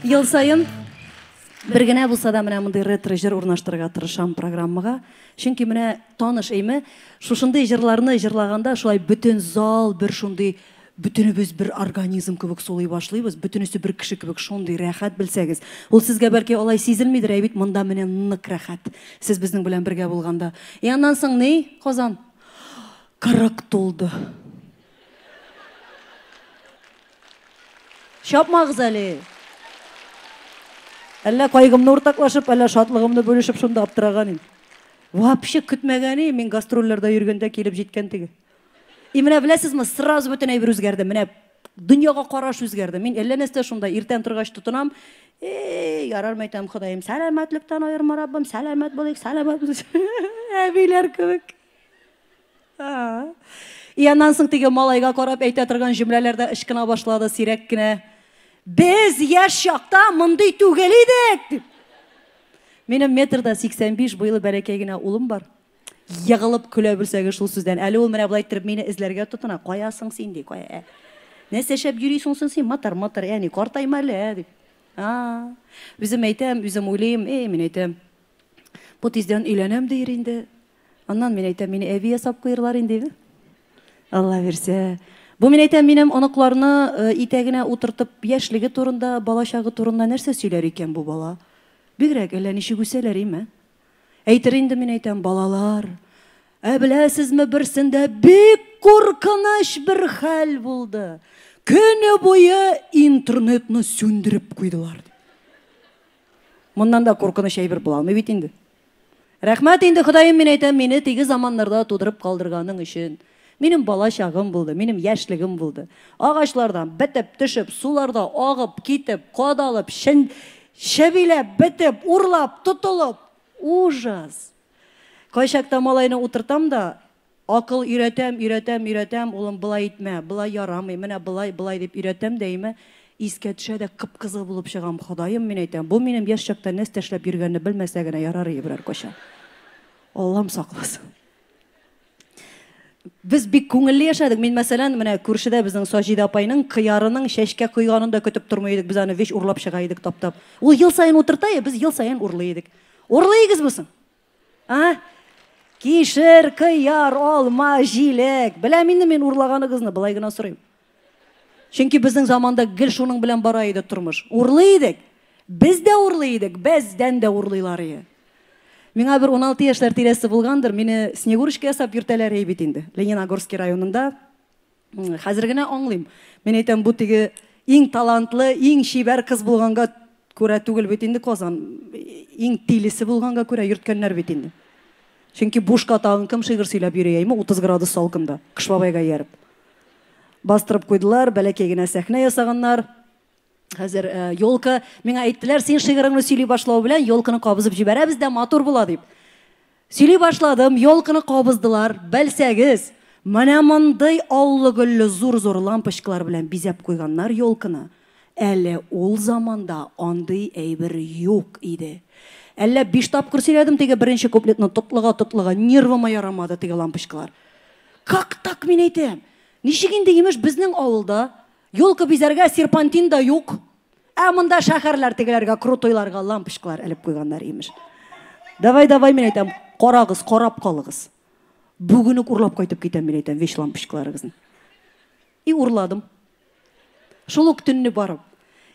Ел саен бер генә булса да менә мондый ретро җыр урнаштырырга тырышам программага. Чөнки менә таныш әйме, шушындый җырларны җырлаганда шулай бөтен зал бер шундый бөтенебез бер организм кебек сулый башлыйбыз, бөтенесе бер кеше кебек шундый рәхәт белсәгез. Ул сезгә бәлки алай сизелмидер, ә бит монда менә нык рәхәт. Сез безнең белән бергә булганда. И аннан соң ни, Казан? 40 тулды. Чапмагыз әле. Әллә кайгымны уртаклашып, әллә шатлыгымны бүлешеп шунда аптыраган идем. Вообще көтмәгән идем, мин гастрольләрдә йөргәндә килеп җиткән теге. И менә беләсезме, сразу бөтен әйбер үзгәрде. Менә дөньяга караш үзгәрде. Мин әллә нәрсә шунда иртән торгач тотынам. Эй, ярар мәйтәм, Ходаем, сәламәтлектән аерма, Раббым, сәламәт булыйк, сәламәт булыйк. Әбиләр кебек. И аннан соң теге малайга карап әйтә торган җөмләләр дә ычкына башлады сирәк кенә. Без яшь чакта мондый түгел идек, дип. Минем метр да 85 буйлы бәләкәй генә улым бар. Егылып көлә белсәгез шул сүздән. Әле ул менә болай иттереп мине эзләргә тотына. Каясың син, ди, кая? Нәрсә эшләп йөрисең соң син, матыр, матыр, әни, картайма әле, ә, дип. А, үзем әйтәм, үзем уйлыйм, эй, мин әйтәм. Бу тиздән өйләнәм диер инде. Аннан мин әйтәм, мине әби ясап куерлар инде, диде. Алла бирсә. Бу мин әйтәм, минем оныкларны итәгенә утыртып, яшьлеге турында, балачагы турында нәрсә сөйләр икән бу бала? Бигрәк әллә ничек үсәләр, име? Әйтер инде, мин әйтәм, балалар, ә беләсезме, берсендә бик куркыныч бер хәл булды. Көне буе интернетны сүндереп куйдылар. Моннан да куркыныч әйбер була алмый бит инде. Рәхмәт инде, Ходаем, мин әйтәм, мине теге заманнарда тудырып калдырганың өчен. Минем бала чагым булды, минем яшьлегем булды. Агачлардан бетеп төшеп, суларда агып китеп, кадалып, чен, чебиләп бетеп, урлап, тотылып. Ужас! Кайчакта малайны утыртам да, акыл өйрәтәм, өйрәтәм, өйрәтәм, улым, болай итмә, болай ярамый, менә болай, болай дип өйрәтәм дә, име, искә төшә дә кып-кызыл булып чыгам, Ходаем, мин әйтәм, бу минем яшь чакта нәрсә эшләп йөргәнне белмәсә генә ярар иде берәр кайчан. Аллам сакласын. Без бик күңелле яшәдек. Мин, мәсәлән, менә күршедә безнең Саҗидә апайның кыярының чәчкә койганын да көтеп тормый идек. Без аны вич урлап чыга идек таптап. Ул ел саен утырта, без ел саен урлый идек. Урлыйгызмы соң? А? Кишер, кыяр, алма, җиләк. Беләм инде мин урлаганыгызны, болай гына сорыйм. Чөнки безнең заманда гел шуның белән бара иде тормыш. Урлый идек. Без дә урлый идек, бездән дә урлыйлар иде. Миңа бер 16 яшьләр тирәсе булгандыр, мине Снегурочка ясап йөртәләр иде бит инде. Лениногорский районында. Хәзер генә аңлыйм. Мин әйтәм, бу теге иң талантлы, иң чибәр кыз булганга күрә түгел бит инде Казан. Иң тилесе булганга күрә йөрткәннәр бит инде. Чөнки бушка тагын кем шигырь сөйләп йөри, әйме, 30 градус салкында, Кыш бабайга ияреп. Бастырып куйдылар, бәләкәй генә сәхнә ясаганнар. Хәзер елка, миңа әйттеләр, син шигыреңне сөйли башлау белән елканы кабызып җибәрәбез дә матур була дип. Сөйли башладым, елканы кабыздылар. Белсәгез, менә мондый аллы-гөлле зур-зур лампочкалар белән бизәп куйганнар елканы. Әле ул заманда андый әйбер юк иде. Әллә 5 тапкыр сөйләдем теге беренче куплетны тотлыга-тотлыга, нервыма ярамады теге лампочкалар. Как так, мин әйтәм? Ничек инде имеш безнең авылда елка бизәргә серпантин да юк. Ә монда шәһәрләр тегеләргә, крутойларга лампочкалар элеп куйганнар имеш. Давай, давай, мин әйтәм, карагыз, карап калыгыз. Бүген үк урлап кайтып китәм, мин әйтәм, вещь лампочкаларыгызны. И урладым. Шул ук төнне барып,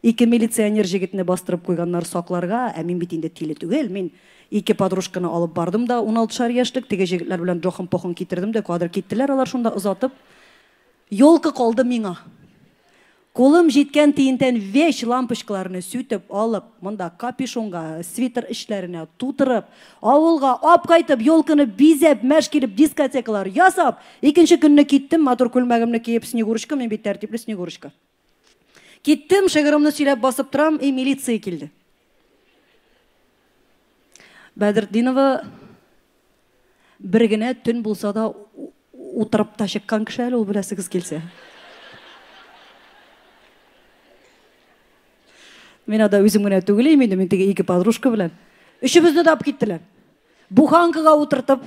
ике милиционер җегетне бастырып куйганнар сакларга, ә мин бит инде тиле түгел, мин ике подружканы алып бардым да, 16-шар яшьлек, теге җегетләр белән джохын-похын китердем дә, кадр киттеләр алар шунда озатып. Елка калды миңа. Кулым җиткән тиентән вещь лампочкаларны сүтеп алып, монда капюшонга, свитер эчләренә тутырып, авылга ап кайтып, елканы бизәп, мәш килеп дискотекалар ясап, икенче көнне киттем, матур күлмәгемне киеп, Снегурочка, мин бит тәртипле Снегурочка. Киттем, шигырымны сөйләп басып торам, и милиция килде. Бәдретдинова бер генә төн булса да утырып та чыккан кеше әле ул, беләсегез килсә. Мин ада үзем генә түгел инде, мин теге ике подружка белән. Өчебезне дә алып киттеләр. Буханкага утыртып,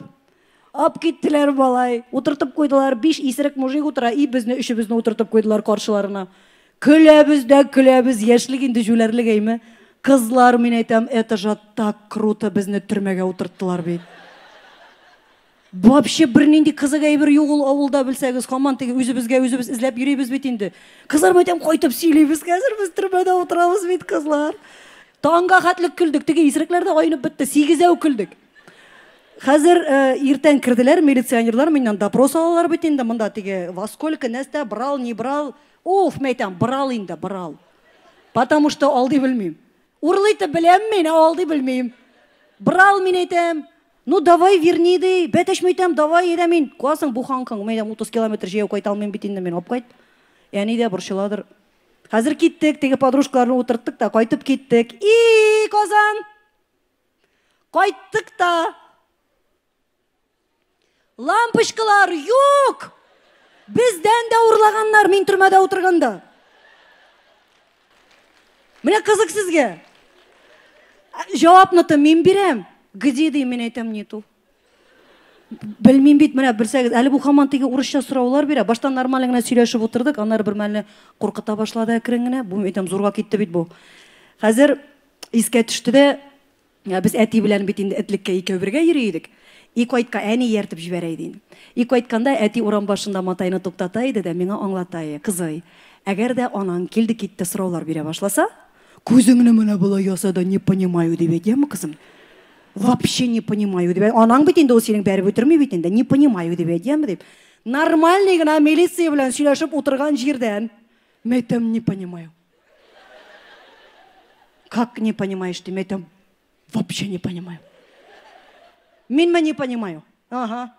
алып киттеләр малай. Утыртып куйдылар, 5 исерек мужик утыра, и безне өчебезне утыртып куйдылар каршыларына. Көләбез дә көләбез, яшьлек инде җүләрлек әйме. Кызлар, мин әйтәм, это же так круто, безне төрмәгә утырттылар бит. Вообще бернинди кызык әйбер юк ул авылда, белсәгез, һаман теге үзебезгә үзебез эзләп йөрибез бит инде. Кызлар, мин әйтәм, кайтып сөйлибез хәзер, без төрмәдә утырабыз бит, кызлар. Таңга хәтле көлдек, теге исерекләр дә айнып бетте, сигезәү көлдек. Хәзер иртән керделәр милиционерлар, миннән допрос алалар бит инде, монда теге во сколько, нәрсә, брал, не брал. Уф, мин әйтәм, брал инде, брал. Потому что алдый белмим. Урлый итеп беләм мин, ә алдый белмим. Брал, мин әйтәм. Ну давай верни ди. Бәтәч, мин әйтәм, давай әйдә мин. Куасың буханкаң, мин әйтәм, 30 километр җәяү кайта алмыйм бит инде мин, алып кайт. Әни дә борчыладыр. Хәзер киттек, теге подружкаларны утырттык та кайтып киттек. И, Казан! Кайттык та. Лампочкалар юк! Бездән дә урлаганнар мин төрмәдә утырганда. Менә кызык сезгә. Җавапны мин бирәм. Где ди, мин әйтәм, нету. Белмим бит, менә белсәгез, әле бу һаман теге урысча сораулар бирә. Баштан нормально генә сөйләшеп утырдык, аннары бер мәлне куркыта башлады әкрен генә. Бу әйтәм, зурга китте бит бу. Хәзер искә төште дә, без әти белән бит инде этлеккә икәү бергә йөри идек. И кайтка әни ияртеп җибәрә иде инде. И кайтканда әти урам башында матайны туктата иде дә миңа аңлата иде. Кызый, әгәр дә анаң килде китте сораулар бирә башласа, күзеңне менә болай яса да не понимаю дип әйт, яме кызым? Вообще не понимаю дип. Анаң бит инде ул синең бәреп үтерми бит инде. Не понимаю дип әйт, яме дип. Нормальный гына милиция белән сөйләшеп утырган җирдән мин әйтәм, не понимаю. Как не понимаешь ты? Мин әйтәм, вообще не понимаю. Минме не понимаю? Ага.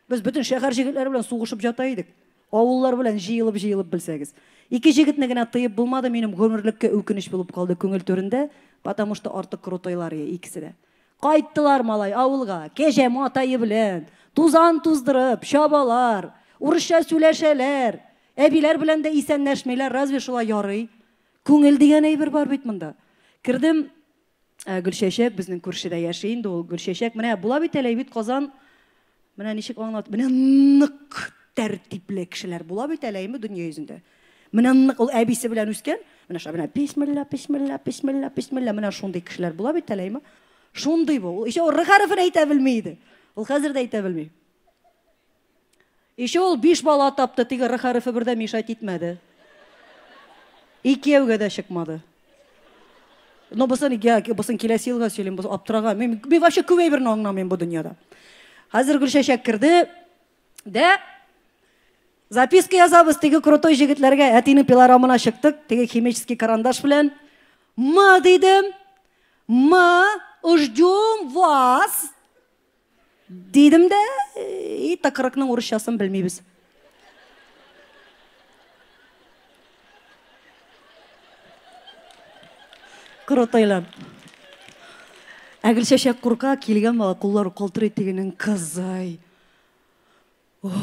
Без бөтен шәһәр җегетләре белән сугышып ята идек. Авыллар белән җыелып-җыелып белсәгез. Ике җегетне генә тыеп булмады, минем гомерлеккә үкенеч булып калды күңел түрендә, потому что артык крутойлар икесе дә. Кайттылар малай авылга, кәҗә матае белән, тузан туздырып, чабалар, урысча сөйләшәләр, әбиләр белән дә исәнләшмиләр, разве шулай ярый? Күңел дигән әйбер бар бит монда. Кердем, Гөлчәчәк безнең күршедә яши инде ул Гөлчәчәк. Менә була бит әле бит Казан. Менә ничек аңлат, менә нык тәртипле кешеләр була бит әле әйме дөнья йөзендә. Менә нык ул әбисе белән үскән. Менә шулай менә бисмилла, бисмилла, бисмилла, бисмилла. Менә шундый кешеләр була бит әле әйме. Шундый бу. Ул еще р хәрефен әйтә белми иде. Ул хәзер дә әйтә белми. Еще ул 5 бала тапты, теге р хәрефе бер дә мешать итмәде. Икәүгә дә чыкмады. Но бусын, бусын киләсе елга сөйлим, бу аптыраган. Мин вообще күп әйберне аңламыйм бу дөньяда. Хәзер Гөлчәчәк керде дә записка язабыз теге крутой җегетләргә. Әтинең пилорамына чыктык, теге химический карандаш белән. Мы дидем, мы ждем вас. Дидем дә, и тыкрыкның урысчасын белмибез. Крутойлар. Ә Гөлчәчәк курка, килгән бала куллары калтырый тегенең, кызый. Уф,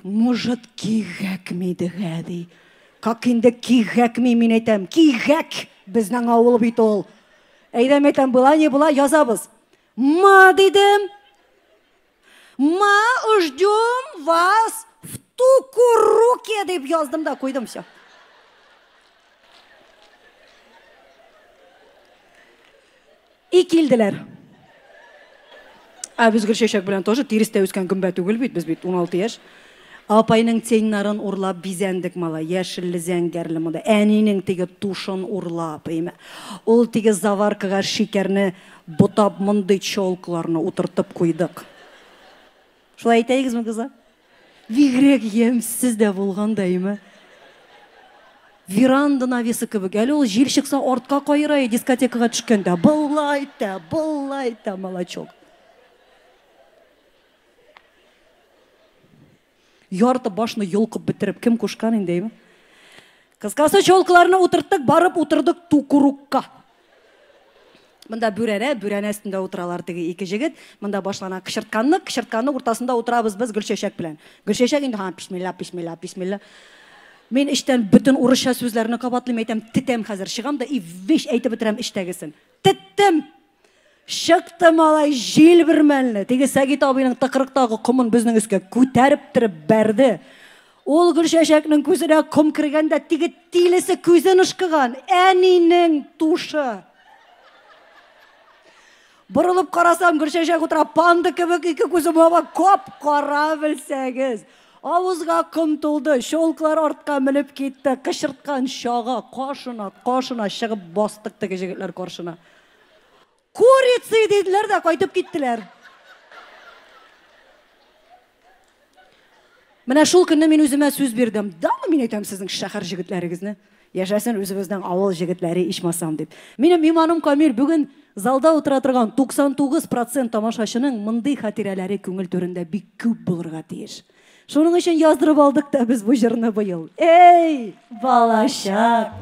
может, кирәкми дигә ди. Как инде кирәкми, мин әйтәм, кирәк, безнең авыл бит ул. Әйдә, мин әйтәм, была не была, язабыз. Ма, дидем. Ма ждем вас в Тукуруке, дип яздым да куйдым, все. И килделәр. Ә без Гөлчәчәк белән тоже тирестә үскән гөмбә түгел бит, без бит 16 яшь. Апайның теньнарын урлап бизәндек малай, яшелле, зәңгәрле монда. Әнинең теге тушын урлап, әйме. Ул теге заваркага шикәрне ботап мондый челкаларны утыртып куйдык. Шулай әйтәегезме, кызлар? Бигрәк ямьсез дә булган да, әйме. Веранда навесы кебек. Әле ул җил чыкса артка каера дискотекага төшкәндә. Былай итә, былай итә, молочок. Ярты башны йолкып бетереп, кем кушкан инде, әйме? Кыскасы, челкаларны утырттык, барып утырдык Тукурукка. Монда бүрәнә, бүрәнә өстендә утыралар теге ике җегет. Монда башлана кычыртканлык, кычыртканлык уртасында утырабыз без Гөлчәчәк белән. Гөлчәчәк инде һа, бисмилла, бисмилла, бисмилла. Мин эчтән бөтен урысча сүзләрне кабатлыйм, әйтәм, тетәм хәзер, чыгам да и вещь әйтеп бетерәм эчтәгесен. Теттем! Чыкты малай җил бер мәлне. Теге Сәгит абыйның тыкрыктагы комын безнең өскә күтәреп торып бәрде. Ул Гөлчәчәкнең күзенә ком кергән дә, теге тилесе күзен ышкыган. Әнинең тушы. Борылып карасам, Гөлчәчәк утыра, панда кебек ике күзе баба кап-кара, белсәгез. Авызга ком тулды, щелклар артка менеп китте, кычырткан чага, кашына, кашына чыгып бастык теге җегетләр каршына. Курицы диделәр дә кайтып киттеләр. Менә шул көнне мин үземә сүз бирдем. Дамы, мин әйтәм, сезнең шәһәр җегетләрегезне. Яшәсен үзебезнең авыл җегетләре ичмасам дип. Минем иманым камил, бүген залда утыра торган 99% тамашачының мондый хатирәләре күңел түрендә бик күп булырга тиеш. Шуның өчен яздырып алдык та без бу җырны быел. Эй, балачак!